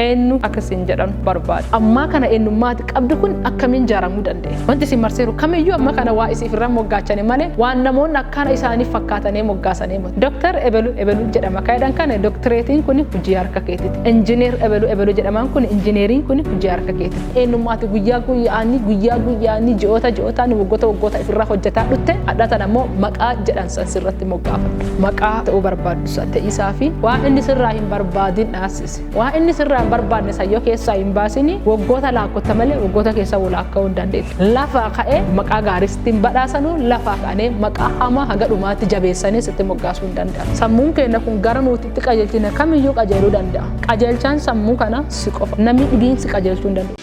Eenyu akka isin jedhan barbaada. Ammaa kana eenyummaa ati qabdu kun akkamiin jaaramuu danda'e? Wanti isin marseeru kamiyyuu amma kana waa isiif irra moggaachane malee waan namoonni akkana isaaniif fakkaatanii moggaasanii miti. Doktar ebelu ebelu jedhama kan jedhan kana doktireetiin kun hojii harka keetiiti. Injineer ebelu ebelu jedhaman kun injineeriin kun hojii harka keetiiti. Eenyummaa ati guyyaa guyyaanii guyyaa guyyaanii ji'oota ji'ootaan waggoota waggoota ifirraa hojjetaa dhutte hadha tan ammoo maqaa jedhan san sirratti moggaafadhu. Maqaa ta'uu barbaaddu san ta'iisaa fi waan inni sirraa hin barbaadin dhaasise. Waan inni sirraa hin barbaadne san yoo keessaa hin baasini waggoota laakkotta malee waggoota keessa walaakka'uu hin dandeettu. Lafaa ka'ee maqaa gaarii sitti hin badhaasanu, lafaa ka'anii maqaa hamaa haga dhumaatti jabeessanii sitti moggaasuu hin danda'an. Sammuun keenya kun gara nuti itti qajeelchine kamiyyuu qajeeluu danda'a. Qajeelchaan sammuu kana si qofa. Namni dhibiin si qajeelchuu hin danda'u.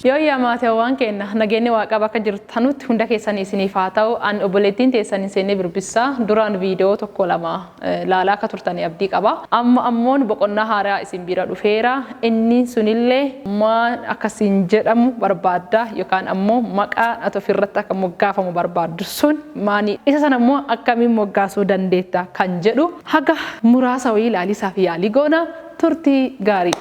Yooyyaa maatiiwwan keenya, nageenyi Waaqaa bakka jirtanutti hunda keessanii isiniif haa ta'u. An obboleettiin teessan hin seenne birbissaa duraan viidiyoo tokko lama laalaa akka turtanii abdii qaba. Amma ammoon boqonnaa haaraa isin bira dhufeera. Inni sunillee maal akkasiin jedhamu barbaadda yookaan ammoo maqaan ati ofirratti akka moggaafamu barbaaddu sun maani? Isa sana immoo akkamiin moggaasuu dandeetta kan jedhu haga muraasa wayii ilaaliisaaf yaalii goona. Turtii gaarii.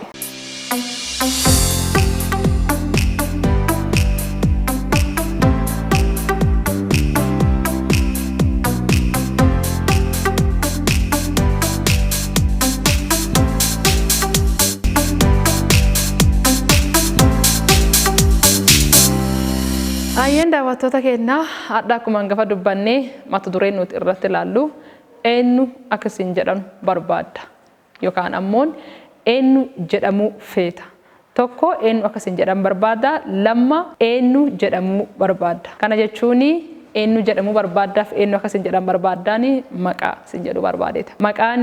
Ayyeen daawwattoota keenyaa, hadha akkuma hangafa dubbannee mata dureen nuti irratti ilaallu eenyu akka isin jedhan barbaadda yookaan ammoon eenyu jedhamuu feeta. Tokko, eenyu akka isin jedhan barbaadda. Lamma, eenyu jedhamuu barbaadda. Kana jechuun eenyu jedhamuu barbaaddaaf eenyu akka isin jedhan barbaaddaan maqaa isin jedhu barbaadeeta. Maqaan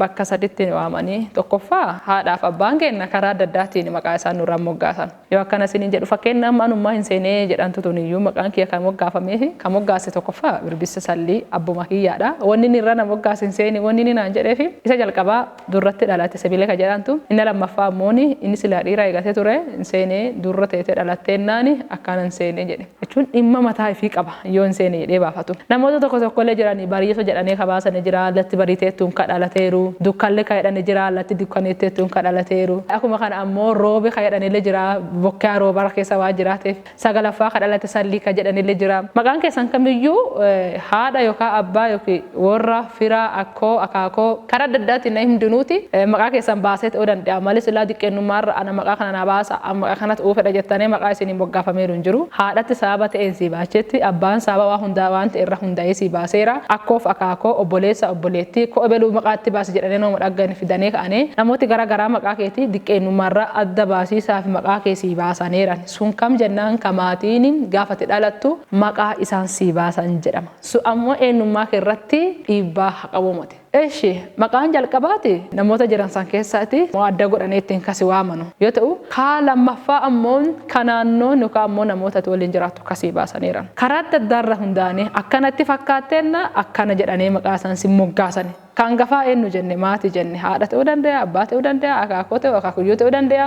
bakka saditti waamanii, tokkoffaa haadhaaf abbaan keenya karaa adda addaatiin maqaa isaan nurraan moggaasan. Yoo akkana isiniin jedhu, fakkeenya amma anummaa hin seenee jedhantu tuniyyuu maqaan kiyya kan moggaafameef kan moggaase tokkoffaa Birbissa Sallii abbuma kiyyaadha. Wanni inni irra na moggaase hin seeni wanni inni naan jedheef isa jalqabaa durratti dhalate Sebile ka jedhantu, inni lammaffaa ammoon inni silaa dhiira eegatee ture hin seenee durra teetee dhalatteennaan akkaan hin seenee jedhe. Jechuun dhimma mataa ifii qaba yoo hin seene jedhee baafatu. Namoota tokko tokkollee jirani bariiso jedhanii ka baasani jira, latti bariiteettuun ka dhalateeru, dukkalle ka jedhani jira, latti dukkaneetteettuun ka dhalateeru. Akkuma kana ammoo roobe ka jedhanillee jira, bokkaa roobara keessa waan jiraateef. Sagalaffaa ka dhalate Sallii ka jedhanillee jira. Maqaan keessan kamiyyuu haadha yookaan abbaa yookiin warra, fira, akkoo, akaakoo karaa adda addaatiin namni hundinuuti maqaa keessan baasee ta'uu danda'a. Malee silaa diqqeennummaarra ana maqaa kana naa baasa, an maqaa kana ta'uu fedha jettanii maqaa isiniin moggaafameeru hin jiru. Haadhatti sababa ta'een sii baachetti, abbaan sababa waa hundaa waan ta'e irra hundaa'ee sii baaseera. Akkoof akaakoo, obboleessa, obboleettii, koo ebeluu maqaa itti baasi jedhanii nama dhaggan fidanii ka'anii namooti gara garaa maqaa keetii diqqeennummaarra adda baasiisaaf maqaa kee sii baasaneeran. Sun kam jennaan ka maatiin gaafa ati dhalattu maqaa isaan sii baasan jedhama. Sun ammoo eenyummaa kee irratti dhiibbaa haa qabu miti. Eshi, maqaan jalqabaati namoota jiran san keessaati adda godhanii ittiin kasi waamanu yoo ta'u, kaa lammaffaa ammoo ka naannoon yookaan ammoo namoota ati waliin jiraattu kasii baasaniiran. Karaa adda addaarra hundaa'anii akkanatti fakkaatteenna akkana jedhanii maqaa isaan si moggaasani. Kan hangafaa eenyu jenne? Maatii jenne. Haadha ta'uu danda'a, abbaa ta'uu danda'a, akaakoo ta'uu, akaakuyyuu ta'uu danda'a,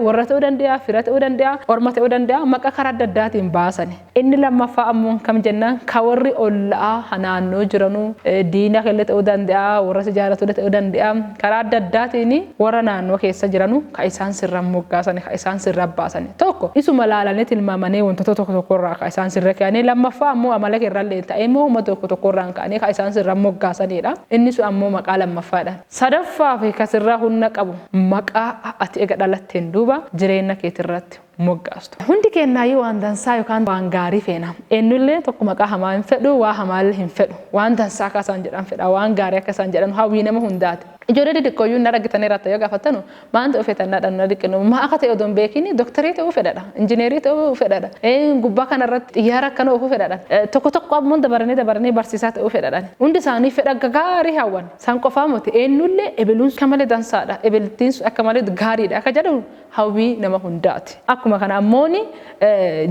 warra ta'uu danda'a, fira ta'uu danda'a, orma ta'uu danda'a, maqaa karaa adda addaatiin baasani. Inni lammaffaa ammoo kam jennaan ka warri ollaa naannoo jiranuu, diina keellee ta'uu danda'a, warra si jaalatullee ta'uu danda'a, karaa adda addaatiin warra naannoo keessa jiranu ka isaan sirra moggaasani, ka isaan sirra baasani. Tokko, isuma laalanii tilmaamanii wantoota tokko tokkorraa ka isaan sirra ka'anii, lammaffaa ammoo amala keerrallee ta'ee immoo uummata tokko tokkorraan ka'anii ka isaan sirra moggaasanidha. Inni sun ammoo maqaa lammaffaadha. Sadaffaa fi ka sirraa humna qabu maqaa ati ega dhalatteen duuba jireenya keetirratti moggaastu. Hundi keenyaayyuu waan dansaa yookaan waan gaarii feena. Eenyullee tokko maqaa hamaa hin fedhu, waa hamaallee hin fedhu. Waan dansaa akka isaan jedhan fedha, waan gaarii akka isaan jedhan hawwii nama hundaati. Ijoollee xixiqqooyyuu na dhagitanii irratti yoo gaafattanu maan ta'uu feetan na dhannu na dhiqqinu maa akka ta'e odoo hin beekin doktarii ta'uu fedhadha, injineerii ta'uu fedhadha, gubbaa kanarratti xiyyaara akkana oofuu fedhadha, tokko tokko ammoo dabaranii dabaranii barsiisaa ta'uu fedhadha. Hundi isaanii fedha gaarii hawwan. San qofaa miti, eenyullee ebeluun akka malee dansaadha, ebeltiin sun akka malee gaariidha akka jedhu hawwii nama hundaati. Akkuma kana ammoon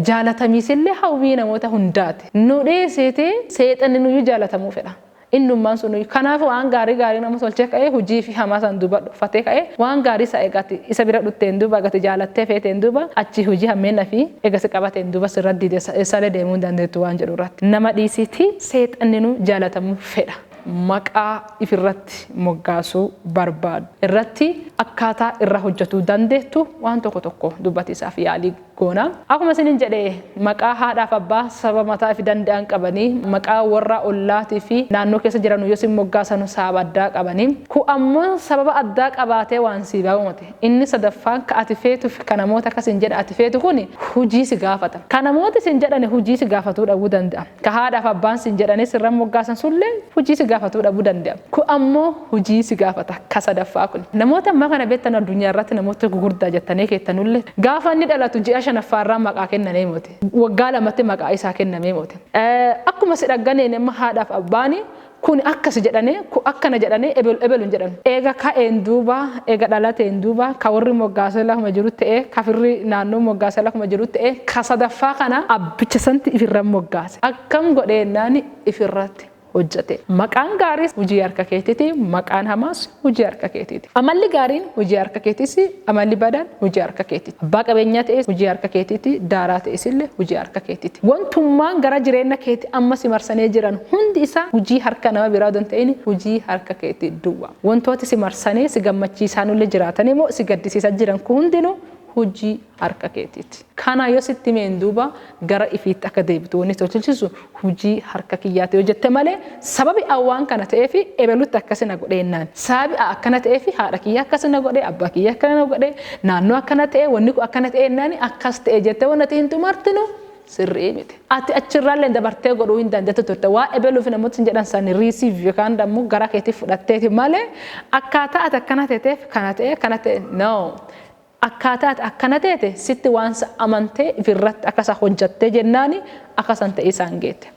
jaalatamiisillee hawwii namoota hundaati. Nu dhiisiiti, seexanni nuyyuu jaalatamuu fedha. Innummaan sun kanaaf waan gaarii gaarii nama tolchee ka'ee hojii fi hamaa san duuba dhuffatee ka'ee waan gaarii isa eegatti isa bira dhutteen duuba gati jaalattee feeteen duuba achi hojii hammeenna fi eegasi qabateen duuba sirra diide eessalee deemuu hin dandeettu waan jedhu irratti. Nama dhiisiitii seexanninuu jaalatamuu fedha. Maqaa ifirratti moggaasuu barbaadu irratti akkaataa irra hojjetuu dandeettu waan tokko tokko dubbatiisaaf yaalii goona. Akkuma isinin jedhe, maqaa haadhaaf abbaa sababa mataa ifi danda'an qabanii, maqaa warra ollaatii fi naannoo keessa jiran yoo isin moggaasanu sababa addaa qabanii. Ku ammoo sababa addaa qabaatee waan sii baa'umate. Inni sadaffaan ka ati feetuuf ka namoota akkas hin jedha ati feetu kun hujii si gaafata. Ka namoota isin jedhani hujii si gaafatuu dhabuu danda'a. Ka haadhaaf abbaan sin jedhanii sirra moggaasan sullee hujii si gaafatuu dhabuu danda'a. Ku ammoo hujii si gaafata ka sadaffaa kun. Namoota ammaa kana beektan addunyaa irratti namoota gugurdaa jettanii keettanullee gaafa inni dhalatu ji'a shanaffaarraa maqaa kennamee moote. Waggaa 2tti maqaa isaa kennamee moote. Akkuma si dhagganeen amma haadhaaf abbaani kun akkas jedhanii kun akkana jedhanii ebelu ebelu hin jedhan. Eega ka'een duuba, eega dhalateen duuba, ka warri moggaasee lafuma jiru ta'e, ka firri naannoo moggaasee lafuma jiru ta'e, ka sadaffaa kana abbicha santi ifirra moggaase. Akkam godheennaani ifirratti hojjete. Maqaan gaariis hojii harka keetiiti, maqaan hamaas hojii harka keetiiti. Amalli gaariin hojii harka keetiis, amalli badaan hojii harka keetiiti. Abbaa qabeenyaa ta'es hojii harka keetiiti, daaraa ta'es illee hojii harka keetiiti. Wantummaan gara jireenya keetii amma si marsanii jiran hundi isaa hojii harka nama biraa odoo hin ta'in hojii harka keetii duwwa. Wantooti si marsanii si gammachiisaanullee jiraatan immoo si gaddisiisaa jiran kun hundinuu hojii harka keetiiti. Kana yoo sitti himeen duuba gara ifiitti akka deebitu wanni tolchisu hojii harka kiyyaati yoo jette malee, sababi waan kana ta'eef ebelutti akkasi na godheennaan, sababi akkana ta'eef haadha kiyya akkasi na godhe, abbaa kiyya akkana na godhe, naannoo akkana ta'e, wanni kun akkana ta'eennaan akkas ta'e jettee wanni ati himtu martinu sirrii miti. Ati achirraallee dabartee godhuu hin dandeettu turte. Waa ebeluuf namoota sin jedhan san receive yookaan dammoo gara keetii fudhatteeti malee akkaataa ati akkana ta'eef kana ta'e kana ta'e, no. Akkaataa ati akkana teete sitti waan amantee ifirratti akkasa hojjattee jennaani akkasan ta'e isaan geette.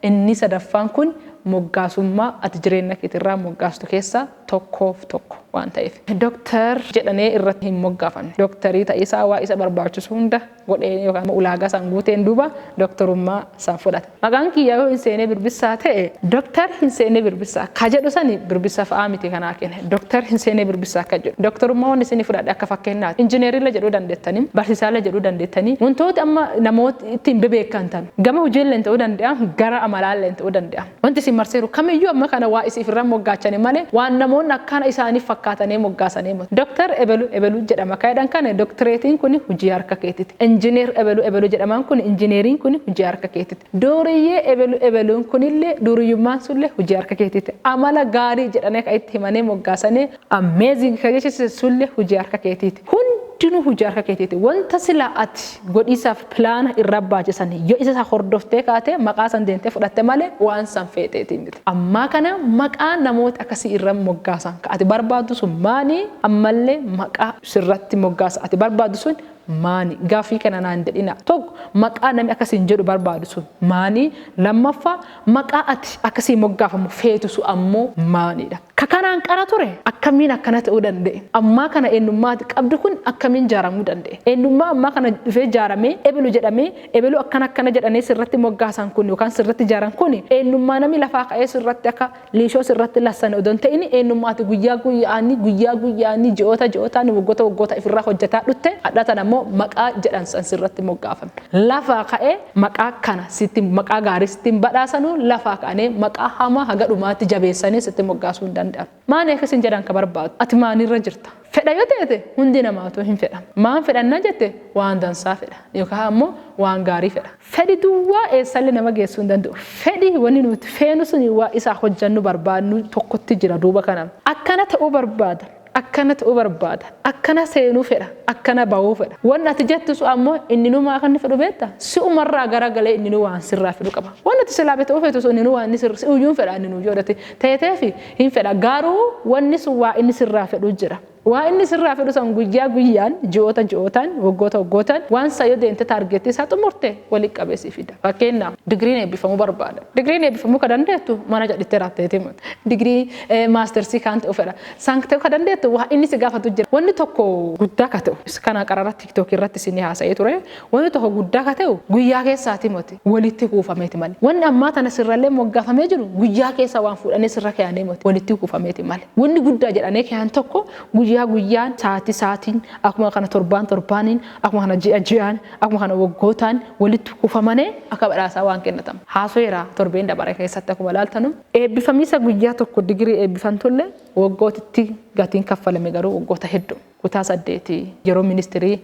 Inni sadaffaan kun moggaasummaa ati jireenya keetirraa moggaastu keessaa tokkoof tokko waan ta'eef. Dooktar jedhanii irratti hin moggaafanne. Dooktarii ta'isaa waa isa barbaachisu hunda godhee yookaan ulaagaa isaan guuteen duuba dooktarummaa isaan fudhate. Maqaan kiyya yoo hin seenee Birbissaa ta'e, Dooktar hin seenee Birbissaa ka jedhu sani Birbissa fa'aa miti kanaa kenne. Dooktar hin seenee Birbissaa ka jedhu. Dooktarummaa wanni isin fudhadhe akka fakkeenyaati. Injineerilla jedhuu dandeettanii, barsiisaallee jedhuu dandeettanii, wantoota amma namoota ittiin bebeekantan gama hojiillee ta'uu danda'a, gara amalaallee ta'uu danda'a. Wanti isin marseeru kamiyyuu amma kana waa isiif irra moggaachani malee waan namoonni akkana isaaniif fakkaatanii moggaasanii miti. Dooktar ebelu ebelu jedhama kan jedhan kana dooktireetiin kun hojii harka keetiiti. Injineer ebelu ebelu jedhaman kun injineeriin kun hojii harka keetiiti. Duuriyyee ebelu ebeluun kunillee duuriyyummaan sunillee hojii harka keetiiti. Amala gaarii jedhanii kan itti himanii moggaasanii amazing kan jechisiisan sunillee hojii harka keetiiti. Hundinuu hojii harka keetiiti. Wanta silaa ati godhiisaaf pilaana irra baachisan yoo isa hordoftee kaate maqaa san deemtee fudhatte malee waan san feeteetiin miti. Ammaa kana maqaa namoota akkasii irra moggaasan ka ati barbaaddu sun maani? Ammallee maqaa sirratti moggaasa ati barbaaddu sun maani? Gaaffii kana naan jedhina. Tokko, maqaa namni akkasiin jedhu barbaadu sun maani? Lammaffaa, maqaa ati akkasii moggaafamu feetu sun ammoo maanidha? Ka kanaan qara ture akkamiin akkana ta'uu danda'e? Ammaa kana eenyummaa ati qabdu kun akkamiin jaaramuu danda'e? Eenyummaa ammaa kana dhufee jaaramee ebelu jedhamee ebelu akkana akkana jedhanii sirratti moggaasan kun yookaan sirratti jaaran kun eenyummaa namni lafaa ka'ee sirratti akka liishoo sirratti lassan odoo hin ta'in, eenyummaa ati guyyaa guyyaanii guyyaa guyyaanii, ji'oota ji'ootaan, waggoota waggoota ifirraa hojjetaa dhutte hadhatan ammoo maqaa jedhan san sirratti moggaafame. Lafaa ka'ee maqaa kana sitti maqaa gaarii sitti hin badhaasanu, lafaa ka'anii maqaa hamaa haga dhumaatti jabeessanii sitti moggaasuu hin danda'an. Maani akkasin jedhan ka barbaadu? Ati maanirra jirta? Fedha yoo teete hundi namaatu hin fedha. Maan fedhannaa jette, waan dansaa fedha yookaan ammoo waan gaarii fedha. Fedhi duwwaa eessallee nama geessuu hin danda'u. Fedhi wanni nuti feenu suni waa isaa hojjannu barbaadnu tokkotti jira duuba kana. Akkana ta'uu barbaada. Akkana ta'uu barbaada. Akkana seenuu fedha. Akkana bahuu fedha. Wanni ati jettu sun ammoo inni numaa kan inni fedhu beektaa? Si'umarraa garagalee inni nu waan sirraa fedhu qaba. Wanni ati silaa ta'uu feetu sun inni nu waan inni sirra si'uyyuu hin fedha inni nu yoo teeteefi hin fedha, garuu wanni sun waa inni sirraa fedhu jira. Waa inni sirraa fedhu san guyyaa guyyaan, ji'oota ji'ootaan, waggoota waggootaan waan isaa yoo deemte target isaa xumurte walitti qabee si fida. Fakkeenyaaf, digiriin eebbifamuu barbaada. Digiriin eebbifamuu ka dandeettu mana cadhittee raatteeti miti. Digirii mastersii kaan ta'u fedha. San ta'uu ka dandeettu waa inni si gaafatu jira. Wanni tokko guddaa ka ta'u, kana qarara TikTok irratti isin haasa'ee ture, wanni tokko guddaa ka ta'u guyyaa keessaati miti, walitti kuufameeti malee. Wanni ammaa tana sirrallee moggaafamee jiru guyyaa keessa waan fuudhanii sirra kaa'anii miti, walitti kuufameeti malee. Wanni guddaa jedhanii kaa'an tokko guyyaa guyyaan, sa'aatii sa'aatiin, akkuma kana torbaan torbaaniin, akkuma kana ji'a ji'aan, akkuma kana waggootaan walitti kuufamanii akka badhaasaa waan kennatamu. Haasoyeera torbeen dabare keessatti akkuma ilaaltanu. Eebbifamiisa guyyaa tokko digirii eebbifamtullee waggootitti gatiin kaffalame garuu waggoota hedduu. Kutaa 8 yeroo ministirii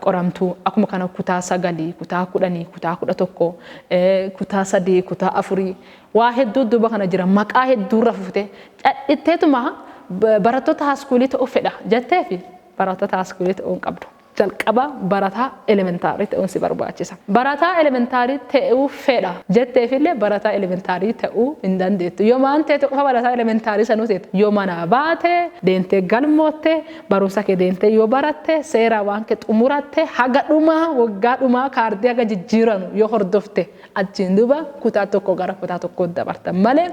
qoramtu, akkuma kana kutaa 9, kutaa 10, kutaa 11, kutaa 3, kutaa 4, waa hedduu duuba kana jira. Maqaa hedduurra fufte cadhitteetuma barattoota high schoolii ta'uu fedha jetteefi barattoota high schoolii ta'uu hin qabdu. Jalqaba barataa elementary ta'uun si barbaachisa. Barataa elementary ta'uu fedha jetteefillee barataa elementary ta'uu hin dandeettu. Yoo maan ta'e qofa barataa elementary sanuu ta'e, yoo manaa baate, deemtee galmootte, barumsa kee deemtee yoo baratte, seera waan kee xumuratte, haga dhumaa waggaa dhumaa kaardii haga jijjiiranu yoo hordofte, achiin duuba kutaa tokko gara kutaa tokkoo dabarta malee,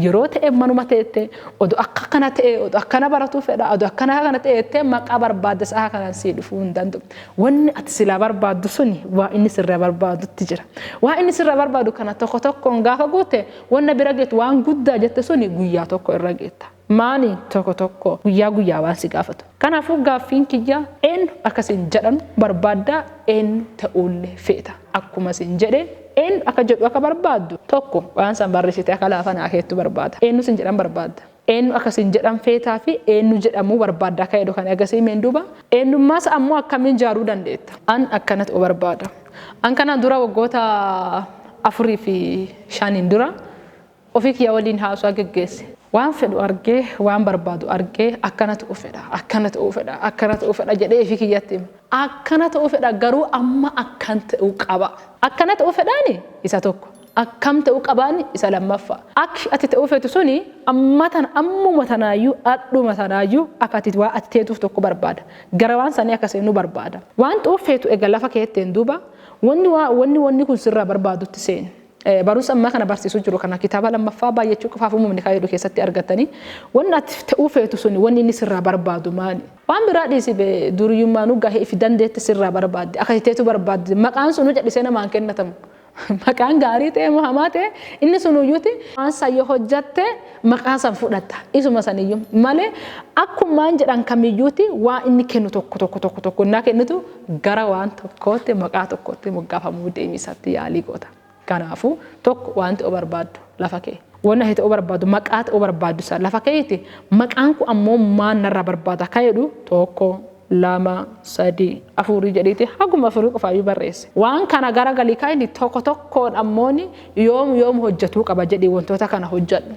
yeroo ta'e manuma teette oduu akka kana ta'e, oduu akkana baratuu fedha, oduu akkana kana ta'e maqaa barbaadde sa'a kanaan sii dhufuu hin danda'u. Wanni ati silaa barbaaddu suni waa inni sirraa barbaadutti jira. Waa inni sirraa barbaadu kana tokko tokkoon gaafa guute, wanna bira geettu, waan guddaa jette suni guyyaa tokko irra geetta. Maani tokko tokko guyyaa guyyaa waan si gaafatu. Kanaafuu gaaffiin kiyya, eenyu akkasiin jedhan barbaaddaa, eenyu ta'uullee feeta? Akkuma isin jedhe, eenyu akka jedhu akka barbaaddu tokko waan san barreessite akka laafa naa keettu barbaada. Eenyu sin jedhan barbaadda? Eenyu akkasiin jedhan feetaa fi eenyu jedhamuu barbaadda akka jedhu kan agarsiiseen duuba eenyummaas ammoo akkamiin ijaaruu dandeetta? An akkana ta'uu barbaada. An kanaan dura waggoota 4 fi 5n dura ofii kiyya waliin haasawaa geggeesse. Waan fedhu argee, waan barbaadu argee, akkana ta'uu fedha, akkana ta'uu fedha, akkana ta'uu fedha jedhee ofii kiyyatti hima. Akkana ta'uu fedha, garuu amma akkan ta'uu qaba. Akkana ta'uu fedhaani isa tokko. Akkam ta'uu qabaani isa lammaffaa. Akki ati ta'uu feetu suni amma tana, ammuma tanaayyuu, adhuma tanaayyuu akka ati waa ati teetuuf tokko barbaada. Gara waan sanii akka seenuu barbaada. Waan ta'uu feetu egaa lafa keetteen duuba wanni waa wanni wanni kun sirraa barbaadutti seeni. Barumsa ammaa kana barsiisuu jiru kana kitaaba lammaffaa baay'achuu qofaaf uumamni kan jedhu keessatti argatanii, wanni ati ta'uu feetu suni wanni inni sirraa barbaadu maali? Waan biraa dhiisi, duriyyummaanuu gahee fi dandeetti sirraa barbaadde, akka teetu barbaadde, maqaan sunuu jedhisee namaan kennatamu. Maqaan gaarii ta'e moo hamaa ta'e, inni sunuyyuuti waan san yoo hojjatte maqaa san fudhatta, isuma saniyyuu malee akkumaan jedhan kamiyyuuti waa inni kennu tokko tokko tokko tokko innaa kennitu gara waan tokkootti maqaa tokkootti moggaafamuu deemisatti yaalii goota. Kanaafuu tokko waan ta'uu barbaaddu lafa kee. Wanni ati ta'uu barbaaddu, maqaa ta'uu barbaaddu sana lafa keeti, maqaan kun ammoo maal narraa barbaada akka jedhu tokko, lama, sadii, afurii jedhiiti haguma afurii qofaayyuu barreesse. Waan kana gara galii kaa'ini tokko tokkoon ammoon yoom yoom hojjetuu qaba jedhii wantoota kana hojjedhu.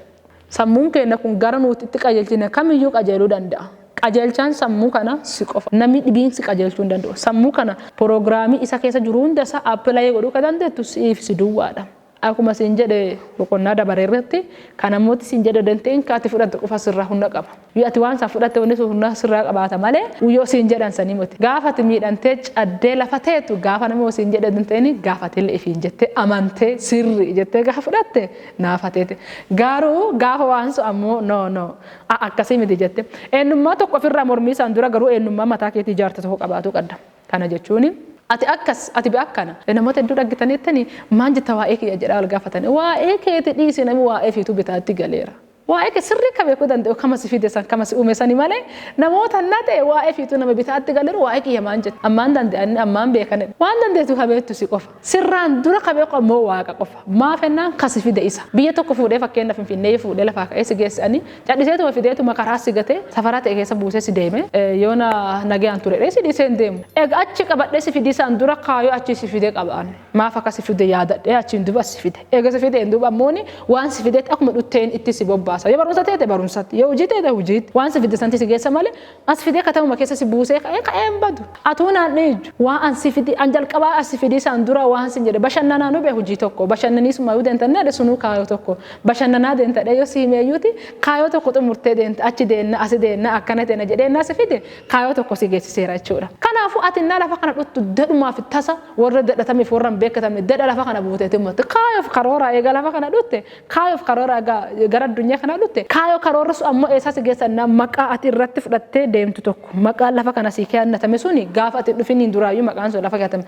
Sammuun keenya kun gara nuti itti qajeelchine kamiyyuu qajeeluu danda'a. Qajeelchaan sammuu kana si qofa. Namni dhibiin si qajeelchuu hin danda'u. Sammuu kana piroogiraamii isa keessa jiru hunda isaa apply godhuu kan dandeettu siif si duwwaadha. Akkuma siin jedhe boqonnaa dabaree irratti, kan ammooti siin jedhe danteen kaati fudhatte qofa sirraa humna qaba. Yoo ati waan isaa fudhatte, wanni sun humna sirraa qabaata malee yoo siin jedhan sanii miti. Gaafa ati miidhamtee caddee lafa teetu, gaafa namni siin jedhe danteen, gaafa ati illee ifiin jettee amantee sirrii jettee gaafa fudhatte naafa teete. Garuu gaafa waan sun ammoo no, no, akkasii miti jette. Eenyummaa tokko ofirraa mormii isaan dura garuu eenyummaa mataa keetii ijaarte tokko qabaatu qabda. Kana jechuun ati akkas, ati be akkana. Namoota hedduu dhaggitaniittani, "Maan jetta waa'ee kiyya?" jedhaa wal gaafatani. Waa'ee keeti dhiisi, namni waa'ee fiituu bitaatti galeera. Waa'ee kee sirrii ka beekuu danda'u kama si fide san, kama si uume sani malee, namoota na ta'e waa'ee fiituu nama bitaatti galeeru, waa'ee kiyya maan jette? Ammaan danda'an, ammaan beekan. Waan dandeetu ka beektu si qofa. Sirraan dura ka beeku ammoo Waaqa qofa. Maaf ennaan kasi fide isa. Biyya tokko fuudhee, fakkeenyaaf Finfinnee fuudhee lafaa ka'ee si geessanii, cadhiseetuma fideetuma karaa si gatee safara ta'e keessa buusee si deeme, yoona nagayaan ture si dhiisee hin deemu. Egaa achi qabadhee si fidii isaan dura kaayoo achi si fidee qabaan. Maaf akka si fide yaadadhee achiin duuba si fide. Egaa si fideen duuba ammoo waan si fideetti akkuma dhutteen itti si bobbaasa. baasa. Yoo barumsa teete barumsatti, yoo hojii teete hojiitti. Waan si fidde santi si geessa malee as fidee katamuma keessa si buusee ka'ee ka'ee hin badu. Atuu naan dheeju. Waan an si fidi an jalqabaa as si fidii isaan dura waan sin jedhe bashannanaa nu bee hojii tokko bashannaniisuma yoo deemtan jedhe sunuu kaayoo tokko bashannanaa deemta dhee yoo si himeeyyuuti kaayoo tokko xumurtee deemta achi deenna asi deenna akkana teena jedhee naa si fide kaayoo tokko si geessiseera jechuudha. Kanaafuu ati innaa lafa kana dhuttu dedhumaaf tasa warra dedhatameef warra hin beekatamne dedha lafa kana buuteeti ummatti kaayoof karoora eega lafa kana dhutte kaayoof karoora gara addunyaa kana dhutte kaayoo karoorri sun ammoo eessaa si geessa innaa maqaa ati irratti fudhattee deemtu tokko maqaan lafa kana sii kennatame suni gaafa ati dhufiniin duraayyuu maqaan sun lafa kennatame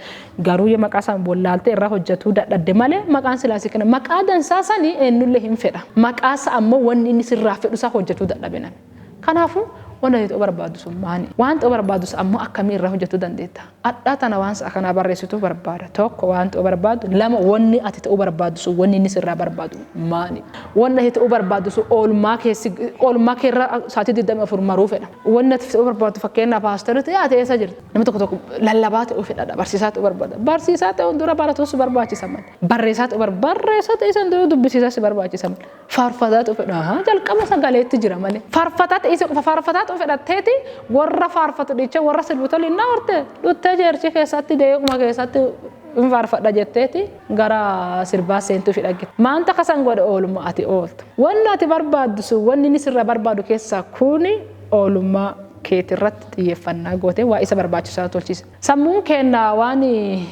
garuu yoo maqaa san wallaaltee irraa hojjetuu dadhabde malee maqaan silaa sii kenna maqaa dansaa sanii eenyullee hin fedha maqaa isa ammoo wanni inni sirraa fedhu isaa hojjetuu dadhabe nami. Kanaafuu wanta ati ta'uu barbaaddu sun maali? Waan ta'uu barbaaddu sun ammoo akkamii irraa hojjetuu dandeetta? Adhaa tana waan sa'a kanaa barreessitu barbaada. Tokko waan ta'uu barbaaddu, lama wanni ati ta'uu barbaaddu sun wanni inni sirraa barbaadu maali? Wanni ati ta'uu barbaaddu sun oolmaa keessi oolmaa keerra sa'aatii 24 maruu fedha. Wanni ati ta'uu barbaaddu fakkeenyaaf paasterii ta'e ati eessa jirta? Namni tokko tokko lallabaa ta'uu fedha, barsiisaa ta'uu barbaada. Barsiisaa ta'uun dura baratus barbaachisa malee. Barreessaa ta'uu barbaada. Barreessaa ta'e san dura dubbisiisaa si barbaachisa malee. Faarfataa ta'uu fedha. Jalqaba sagaleetti jira malee. Faarfataa ta'e isa qofa faarfataa ta'uu fedhatteeti warra faarfatu dhiicha warra sirbu toli innaa horte dhuttee jeerchi keessatti deequma keessatti hin faarfadha jetteeti gara sirbaa seentuu fi dhaggite. Maanta kasan godhe oolmaa ati ooltu. Wanni ati barbaaddu sun wanni inni sirra barbaadu keessaa kuni oolmaa keetirratti xiyyeeffannaa goote waa isa barbaachisaa tolchise. Sammuun keenya waan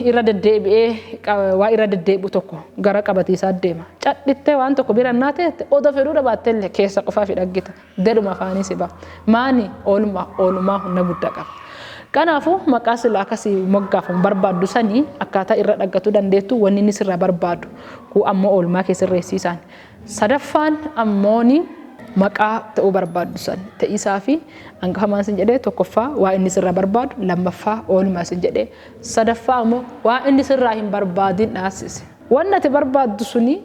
irra deddeebi'ee waa irra deddeebi'u tokko gara qabatiisaa deema. Cadhittee waan tokko bira naa teette odoo fedhuu dhabaatte illee keessa qofaa fi dhaggita. Dedhuma afaanii si ba'a. Maani oolmaa oolmaa humna guddaa qaba. Kanaafuu maqaa silaa akkasii moggaafamu barbaaddu sanii akkaataa irra dhaggatuu dandeettu wanni inni sirraa barbaadu kuu ammoo oolmaa kee sirreessiisaan. Sadaffaan ammooni maqaa ta'uu barbaaddu san ta'iisaa fi hangafamaan sin jedhee tokkoffaa waa inni sirraa barbaadu lammaffaa oolmaa sin jedhee sadaffaa ammoo waa inni sirraa hin barbaadin dhaasise. Wanni ati barbaaddu suni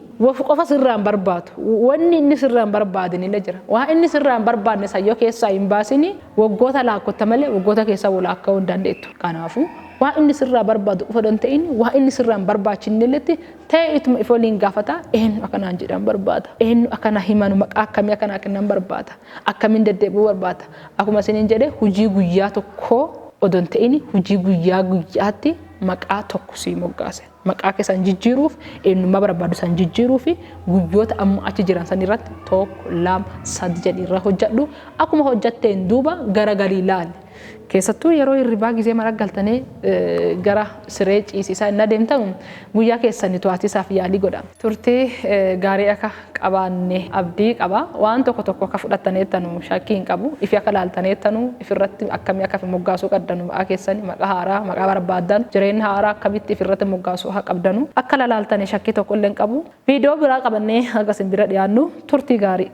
qofa sirraa hin barbaadu. Wanni inni sirraa hin barbaadin illee jira. Waa inni sirraa hin barbaadne san yoo keessaa hin baasini waggoota laakkotta malee waggoota keessaa walaakka'uu hin dandeettu. Kanaafuu waa inni sirraa barbaadu qofa don ta'in waa inni sirraa hin barbaachinne illetti ta'e ituma if waliin gaafata eenyu akkanaan jedhan barbaada. Eenyu akkana himanu maqaa akkamii akkanaa kennan barbaada. Akkamiin deddeebi'uu barbaada. Akkuma isiniin jedhe hojii guyyaa tokkoo odon ta'in hojii guyyaa guyyaatti maqaa tokko sii moggaase. Maqaa keessan jijjiiruuf eenyummaa barbaadu san jijjiiruu fi guyyoota amma achi jiran san irratti tokko lama sadi jedhi irra hojjedhu. Akkuma hojjetteen duuba garagalii ilaali. Keessattuu yeroo hirribaa gizee mara galtanii gara siree ciisisaa hin adeemtanu guyyaa keessanii to'atiisaaf yaalii godha. Turtii gaarii akka qabaanne abdii qaba. Waan tokko tokko akka fudhattaneettanu shakkii hin qabu. Ifi akka laaltaneettanu ifirratti akkamii akka moggaasuu qabdanu maqaa keessanii maqaa haaraa maqaa barbaaddan jireenya haaraa akkamitti ifirratti moggaasuu haa qabdanu akka lalaaltanii shakkii tokko illee hin qabu. Viidiyoo biraa qabannee haga isin bira dhiyaannu turtii gaarii.